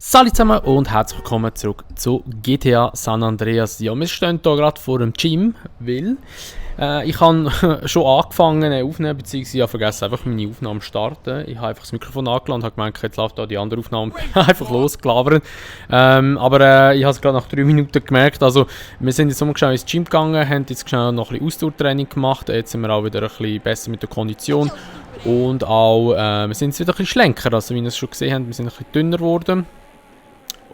Salut zusammen und herzlich willkommen zurück zu GTA San Andreas. Ja, wir stehen hier gerade vor dem Gym, weil ich habe schon angefangen aufzunehmen, beziehungsweise ich habe vergessen, einfach meine Aufnahmen zu starten. Ich habe einfach das Mikrofon angelassen und habe gemerkt, jetzt läuft da die andere Aufnahme einfach losgelabert. Aber ich habe es gerade nach 3 Minuten gemerkt. Also, wir sind jetzt schnell ins Gym gegangen, haben jetzt schnell noch ein bisschen Ausdauertraining gemacht. Jetzt sind wir auch wieder ein bisschen besser mit der Kondition. Und auch, wir sind jetzt wieder ein bisschen schlanker. Also, wie ihr es schon gesehen habt, wir sind ein bisschen dünner geworden.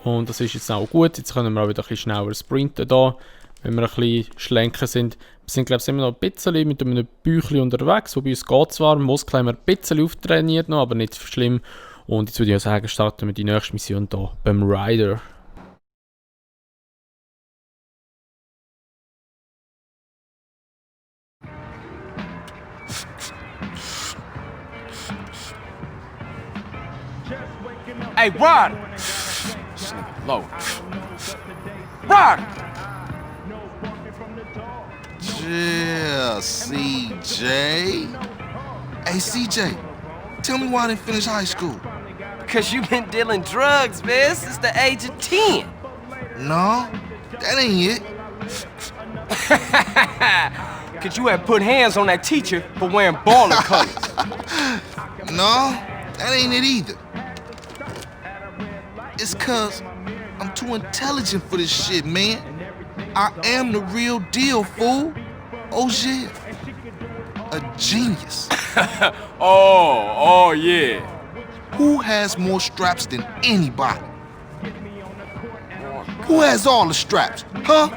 Und das ist jetzt auch gut. Jetzt können wir auch wieder ein bisschen schneller sprinten da, wenn wir ein bisschen schlanker sind. Wir sind, glaube ich, immer noch ein bisschen mit einem Bäuchchen unterwegs, wo bei uns geht zwar. Muskeln haben wir ein bisschen auftrainiert noch, aber nicht schlimm. Und jetzt würde ich auch sagen, starten wir die nächste Mission hier beim Rider. Hey, Rod! Low. Rod! Yeah, CJ. Hey, CJ, tell me why I didn't finish high school. Because you been dealing drugs, man, since the age of 10. No, that ain't it. Because you had put hands on that teacher for wearing baller colors. No, that ain't it either. It's cause I'm too intelligent for this shit, man. I am the real deal, fool. Oh, yeah. A genius. Oh, yeah. Who has more straps than anybody? Who has all the straps, huh?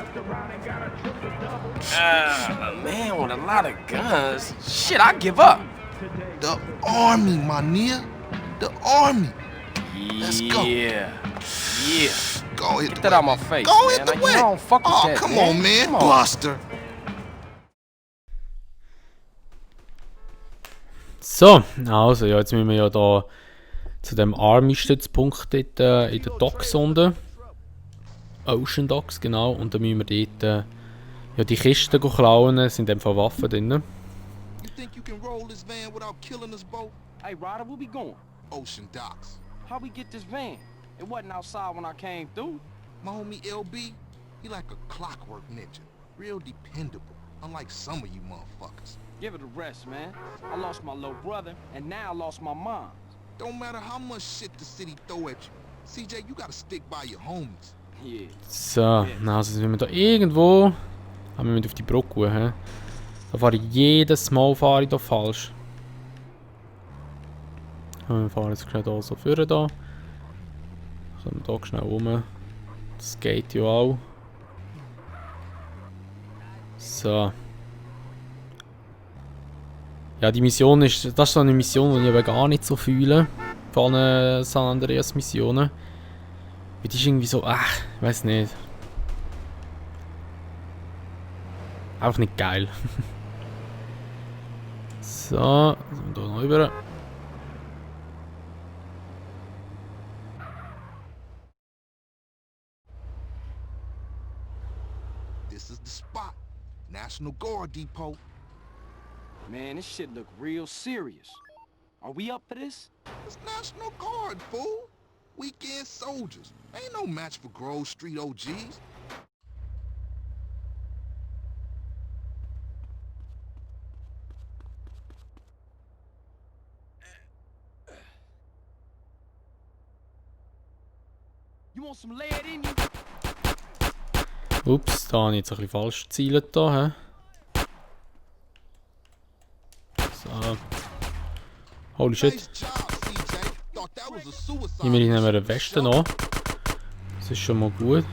A man with a lot of guns. Shit, I give up. The army, my nigga. The army. Let's go. Yeah. Go hit Get the that way. out my face, Go man. hit the Like, way. you don't fuck with Oh, that, come man. on, man. Come on. Buster. So, also ja, jetzt müssen wir ja da zu dem Army-Stützpunkt dort in der Docksonde. Ocean Docks, genau. Und dann müssen wir dort ja, die Kisten klauen. Es sind einfach Waffen drin. You think you can roll this van without killing us both? Hey, Ryder, where we going? Ocean Docks. How we get this van? It wasn't outside when I came through. My homie LB, he like a clockwork ninja. Real dependable. Unlike some of you motherfuckers. Give it a rest, man. I lost my little brother, and now I lost my mom. Don't matter how much shit the city throw at you. CJ, you gotta stick by your homies. Yeah. So, also wenn wir da irgendwo... wir müssen auf die Brücke, hä? Da fahre ich jedes Mal da falsch. Wir fahren jetzt schnell da so vorne da. Kommen wir da schnell rum. Das geht ja auch. So. Ja, die Mission ist... Das ist so eine Mission, die ich aber gar nicht so fühle. Von San Andreas Missionen. Weil die ist irgendwie so... ich weiß nicht. Einfach nicht geil. So, sind wir hier noch rüber. This is the spot. National Guard Depot. Man, this shit look real serious. Are we up for this? It's National Guard, fool. Weekend soldiers. Ain't no match for Grove Street OGs. You want some lead in you? Ups, da habe ich jetzt ein bisschen falsch gezielt. Da, so. Holy shit. Nice job, CJ. Thought that was a suicide. Immerhin haben wir eine Weste noch. Das ist schon mal gut.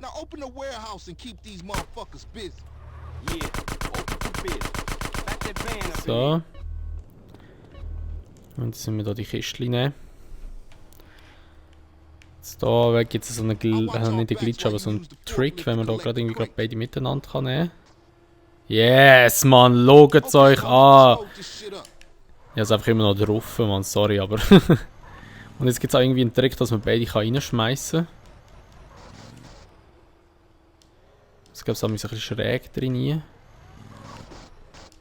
Now open the warehouse and keep these motherfuckers busy. Yeah. Open for business. Back that van up in So. Und jetzt müssen wir da die Kistchen nehmen. Jetzt da gibt es so einen nicht einen Glitch, aber so einen Trick, wenn man da gerade irgendwie beide miteinander kann nehmen. Yes, Mann, schaut es euch an! Load this shit up. Ich habe es einfach immer noch drauf, Mann, sorry, aber... Und jetzt gibt es auch irgendwie einen Trick, dass man beide reinschmeißen kann. Ich glaube, es hat mich ein bisschen schräg drin.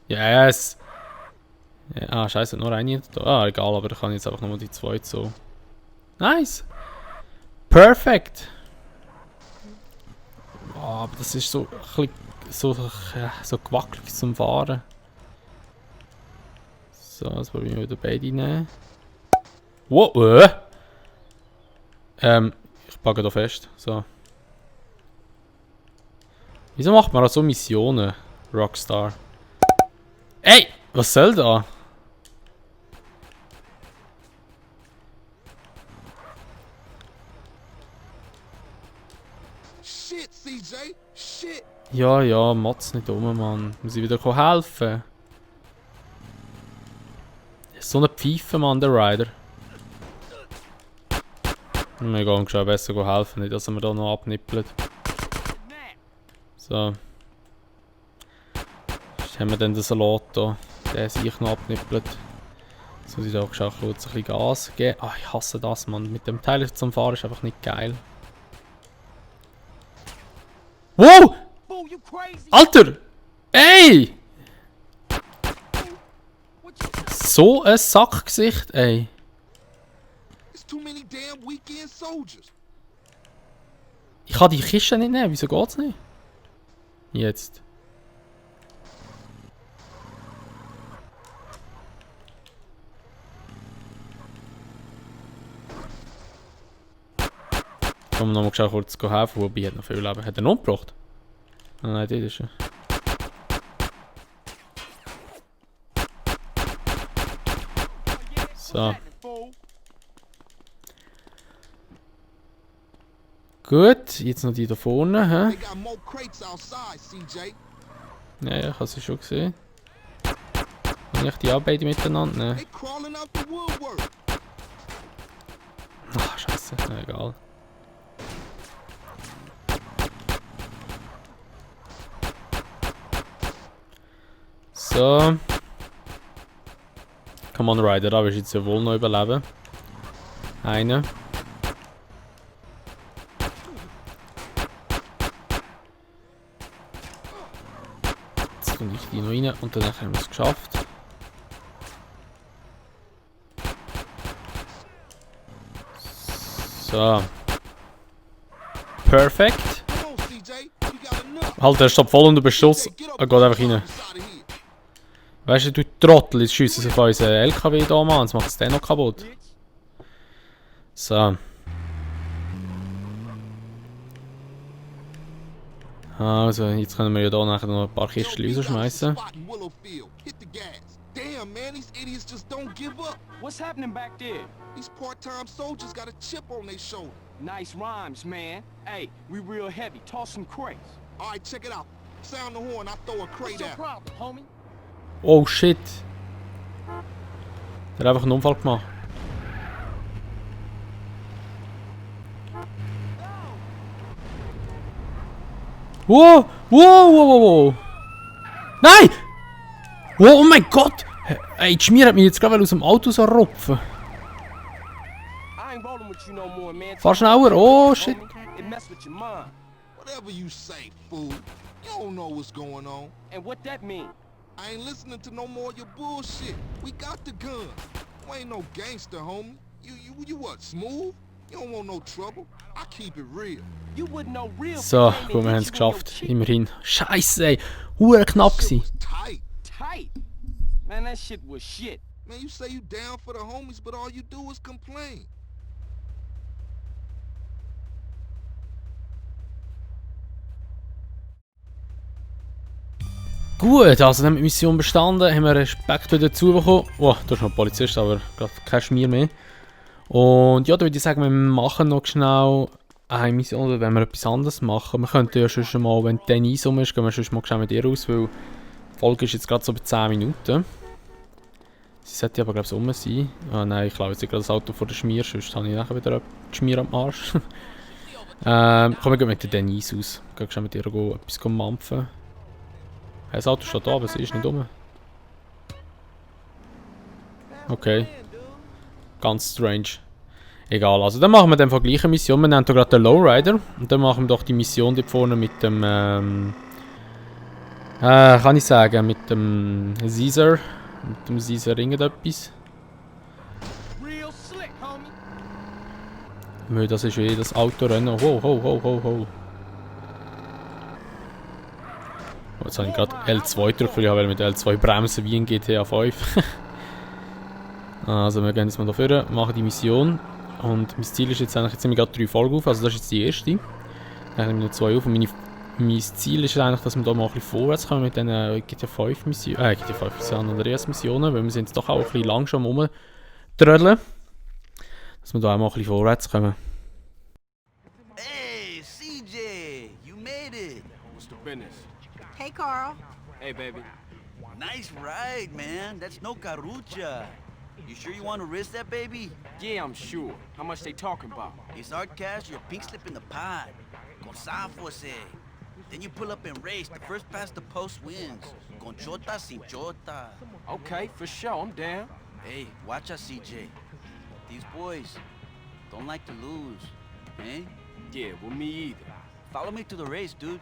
Yes! Ja, scheiße, nur eine da. Ah, egal, aber da kann ich jetzt einfach nochmal die zweite so Nice. Perfekt. Oh, aber das ist so ein bisschen so gewackelig zum Fahren. So, jetzt probieren wir wieder beide nehmen. Wow, ich packe da fest. So. Wieso macht man da so Missionen, Rockstar? Ey, was soll da? Shit, CJ. Shit. Ja, Mats nicht um, Mann. Muss ich wieder helfen? So eine Pfeife, Mann, der Rider. Wir gehen schon besser helfen, nicht dass er mir da noch abnippelt. So. Jetzt haben wir dann den Salat da, der sich noch abnippelt. Jetzt muss ich da auch schon kurz ein bisschen Gas geben. Ah, ich hasse das, Mann. Mit dem Teil zum Fahren ist einfach nicht geil. Wow! Fool, you crazy? Alter! Ey! So ein Sackgesicht, ey. It's too many damn weekend soldiers. Ich kann die Kiste nicht nehmen, wieso geht's nicht? Jetzt. Komm, noch mal kurz helfen, wobei hat noch viel Leben. Hat er noch gebraucht? Ah, nein, das ist er. So. Gut, jetzt noch die da vorne, hä? They got more crates outside, CJ. Ja, ich habe sie schon gesehen. Kann ich die auch beide miteinander nehmen? They crawling out the woodwork. Ach, scheiße, na egal. So. Come on, Rider, da wirst du jetzt ja wohl noch überleben. Eine. Jetzt tue ich die noch rein und dann haben wir es geschafft. So. Perfekt. Come on, CJ. You got enough. Halt, er steht voll unter Beschuss. Er geht einfach rein. Out of here. Weißt du, du Trottel, jetzt schiessen sie auf unseren LKW da, Mann. Jetzt macht es den noch kaputt. So. Also, jetzt können wir ja da nachher noch ein paar Kisten rausschmeißen. Hit the gas. Damn, man, these idiots just don't give up. What's happening back there? These part-time soldiers got a chip on their shoulder. Nice rhymes, man. Hey, we real heavy. Toss some crates. All right, check it out. Sound the horn, I throw a What's crate your out. problem, homie? Oh shit. Der hat einfach einen Unfall gemacht. Wow! Wow! Nein! Wow, oh mein Gott! Ey, die Schmier hat mich jetzt gerade aus dem Auto so rupfen. I ain't rolling with you no more, man. Fahr schneller! Oh shit! Homie, it mess with your mind. Whatever you say, fool. You don't know what's going on. And what that mean? I ain't listening to no more of your bullshit. We got the gun. You ain't no gangster, homie. You what, smooth? You don't want no trouble. I keep it real. You wouldn't know real. So, if they gut, wir haben ain't es hit you on your geschafft. cheek. Immerhin. Scheiße, ey! Hure knapp Shit gsi. was tight. Tight. Man, that shit was shit. Man, you say you down for the homies, but all you do is complain. Gut, also dann haben wir die Mission bestanden, haben wir Respekt dazu bekommen. Oh, da ist noch ein Polizist, aber gerade kein Schmier mehr. Und ja, da würde ich sagen, wir machen noch schnell eine Mission, oder wenn wir etwas anderes machen. Wir könnten ja schon mal, wenn Denise um ist, gehen wir schon mal schnell mit ihr raus, weil die Folge ist jetzt gerade so bei 10 Minuten. Sie sollte aber glaube ich um sein. Ah nein, ich glaube jetzt gerade das Auto vor der Schmier, sonst habe ich nachher wieder die Schmier am Arsch. Komm, wir gehen mit der Denise aus. Gehen schnell mit ihr etwas mampfen. Das Auto steht da, aber sie ist nicht rum. Okay. Ganz strange. Egal, also dann machen wir dann die gleiche Mission. Wir nennen hier gerade den Lowrider. Und dann machen wir doch die Mission dort vorne mit dem... kann ich sagen, mit dem Caesar. Mit dem Caesar irgendetwas. Real slick, homie. Weil das ist eh das Autorennen. Ho, ho, ho, ho, ho. Jetzt habe ich gerade L2 gedrückt, weil ich mit L2 bremsen wie in GTA 5. Also wir gehen jetzt mal da vorne, machen die Mission. Und mein Ziel ist jetzt eigentlich, jetzt nehme ich gerade 3 Folgen auf, also das ist jetzt die erste. Dann nehme ich noch 2 auf und mein Ziel ist eigentlich, dass wir da mal ein bisschen vorwärts kommen mit diesen GTA 5 Missionen, GTA 5 San Andreas Missionen, weil wir sind jetzt doch auch ein bisschen langsam rumtrödeln. Dass wir da auch mal ein bisschen vorwärts kommen. Hey, CJ, you made it. What's the business? Hey, Carl. Hey, baby. Nice ride, man. That's no carucha. You sure you want to risk that, baby? Yeah, I'm sure. How much they talking about? It's our cash, your pink slip in the pot. Con Safose. Then you pull up and race. The first past the post wins. Con chota sin chota. Okay, for sure. I'm down. Hey, watch us, CJ. These boys don't like to lose, eh? Yeah, well, me either. Follow me to the race, dude.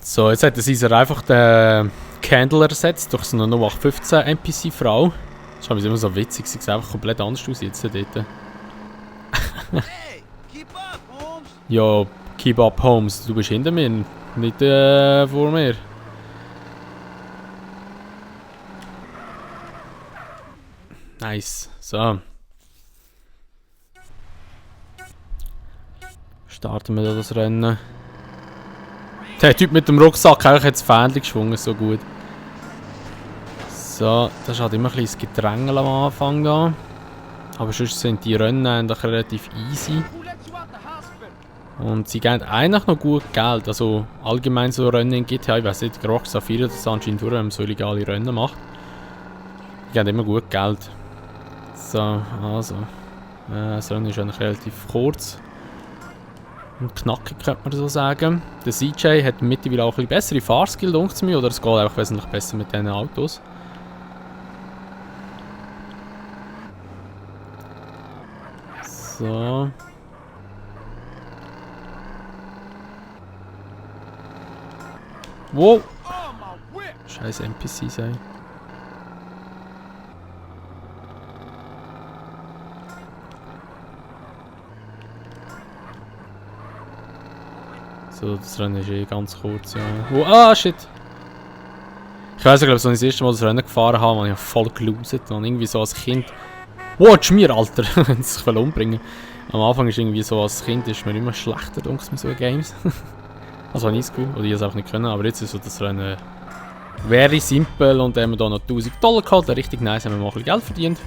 So, jetzt hat der Caesar einfach den Candle ersetzt durch so eine 0815 NPC-Frau. Das ist immer so witzig, sie sieht einfach komplett anders aus jetzt dort. Hey, keep up, Holmes. Ja, keep up Holmes, du bist hinter mir, nicht vor mir. Nice, so. Starten wir da das Rennen. Der Typ mit dem Rucksack, eigentlich hat das Fähnchen geschwungen, so gut. So, das ist halt immer ein bisschen das Gedrängel am Anfang da. Aber sonst sind die Rennen eigentlich relativ easy. Und sie geben eigentlich noch gut Geld. Also allgemein so Rennen in GTA, ich weiß nicht, Rockstar feiert das anscheinend durch, wenn man so illegale Rennen macht. Die geben immer gut Geld. So, also. Das Rennen ist eigentlich relativ kurz. Und knackig könnte man so sagen. Der CJ hat mittlerweile auch ein bisschen bessere Fahrskill, denkt es mir, oder es geht einfach wesentlich besser mit diesen Autos. So. Wow! Scheiß NPC sein. So, das Rennen ist eh ganz kurz, ja. Oh, ah, shit! Ich weiss, ich glaube, als ich das erste Mal das Rennen gefahren habe, habe ich voll geloset und irgendwie so als Kind. Watch mir, Alter! Wenn sie sich umbringen. Am Anfang ist irgendwie so, als Kind ist man immer schlechter, denke ich, mit so Games. Also habe ich das Gefühl, oder ich es auch nicht können, aber jetzt ist so das Rennen very simpel und dann haben wir da noch $1000 gehabt, richtig nice, haben wir mal ein bisschen Geld verdient.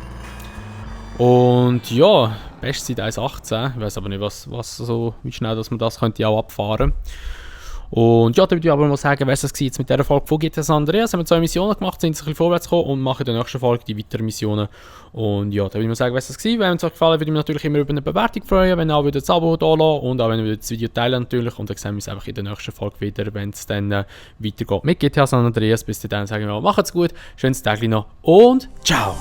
Und ja, Bestzeit 1,18. Ich weiß aber nicht, wie schnell dass man das könnte auch abfahren. Und ja, da würde ich aber mal sagen, was es war jetzt mit dieser Folge von GTA San Andreas. Haben wir 2 Missionen gemacht, sind ein bisschen vorwärts gekommen und machen in der nächsten Folge die weiteren Missionen. Und ja, da würde ich mal sagen, was es war. Wenn es euch gefallen würde ich mich natürlich immer über eine Bewertung freuen, wenn ihr auch das Abo da lasst und auch wenn ihr das Video teilt natürlich. Und dann sehen wir uns einfach in der nächsten Folge wieder, wenn es dann weitergeht mit GTA San Andreas. Bis dahin sagen wir mal, macht's gut, schönes Tag noch und ciao!